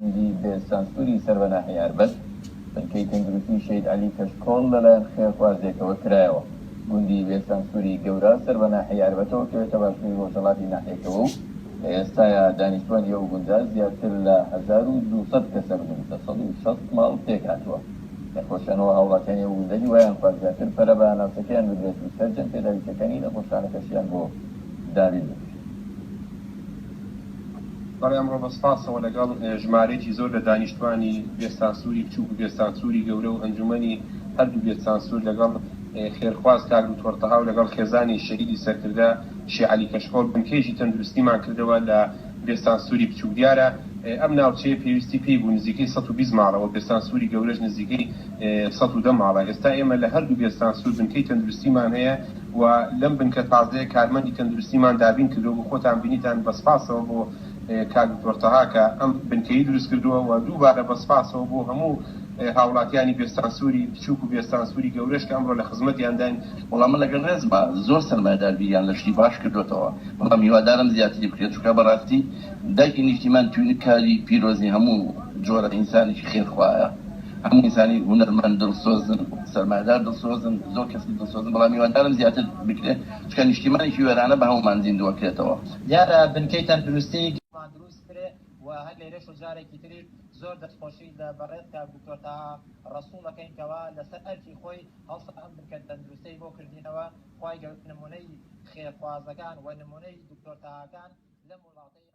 گوندی بێستانسووری سەر بە ناحیەی ئەربەت، بنکەی تەندروستی شەهید عەلی کەشکۆڵ لەلایەن خێرخوازێکەوە کرایەوە. گوندی بێستانسووری گەورە سەر بە ناحیەی ئەربەتەوە کەوێتە باشووری ڕۆژهەڵاتی ناحیەکەوە و لە ئێستایا دانیشتوانی ئەو گوندە زیاتر لە 1200 کەسن و لە 160 ماڵ پێکهاتووە. نەخۆشیان و هاوڵاتیانی ئەو گوندە هیوایان خواست زیاتر پەرە بە ناوچەکەیان بدرێت و سەرجەم پێداویستیەکانی نەخۆشخانەکەشیان بۆ دابین بکرێت. بەڵێ ئەمڕۆ بە سپاسەوە لەگەڵ ژمارەیەکی زۆر لە دانیشتوانی بێستانسووری بچووک و بێستانسووری گەورە و ئەنجوومەنی هەردوو بێستانسوور لەگەڵ خێرخواز کاک دکتۆر تەها و لەگەڵ خێزانی شەهیدی سەرکردە شێ عەلی کەشکۆڵ بنکەیەکی تەندروستیمان کردەوە لە بێستانسووری بچووک دیارە ئەم ناوچەیە پێویستی پێی بوو نزیکەی 120 ماڵە و بێستانسووری گەورەش نزیکەی 110 ماڵە ئێستا ئێمە لە هەردوو بێستانسوور بنکەی تەندروستیمان هەیە و لەم بنکە تازەیە کارمەندی تەندروستیمان دابین کردووە بۆ خۆتان بینیتان بە سپاسەوە بۆ کاک دکتۆر تەها کە ئەم بنکەی دروست کردووە و دووبارە بە سپاسەوە بۆ هەموو هاوڵاتیانی بێستانسووری بچووک و بێستانسووری گەورەش کە ئەمڕۆ لە خزمەتیانداین. وەڵا من لەگەڵ ڕێزما زۆر سەرمایەدار بیریان لە شتی باش کردۆتەوە بەڵام هیوادارم زیاتری بکرێت چونکە بەڕاستی دایکی نیشتیمان توینک کاری پیرۆزی هەموو جۆرە ئینسانێکی خێرخوایە هەموو ئینسانی هونەرمەند دڵسۆزن سەرمایەدار دڵسۆزن زۆر کەسی دڵسۆزن بەڵام هیوادارم زیاتر بکرێت چونکە نیشتیمانێکی وێرانە بە هەموومان زیندووەکرێتەوە. دیارە بنکەی تەندروستی گشتمان دروست کرێ و هەر لێرەش و جارێکی تریش زۆر دەستخۆشی لە بەڕێز کاک دکتۆر تەها ڕەسوڵ ئەکەین کەوا لەسەر ئەرکی خۆی هەڵسا ئەم بنکە تەندروستەی بۆ کردینەوە خوای گەورە نمونەی خێرخوازەکان و نمونەی دکتۆر تەهاکان لەم وڵاتەی.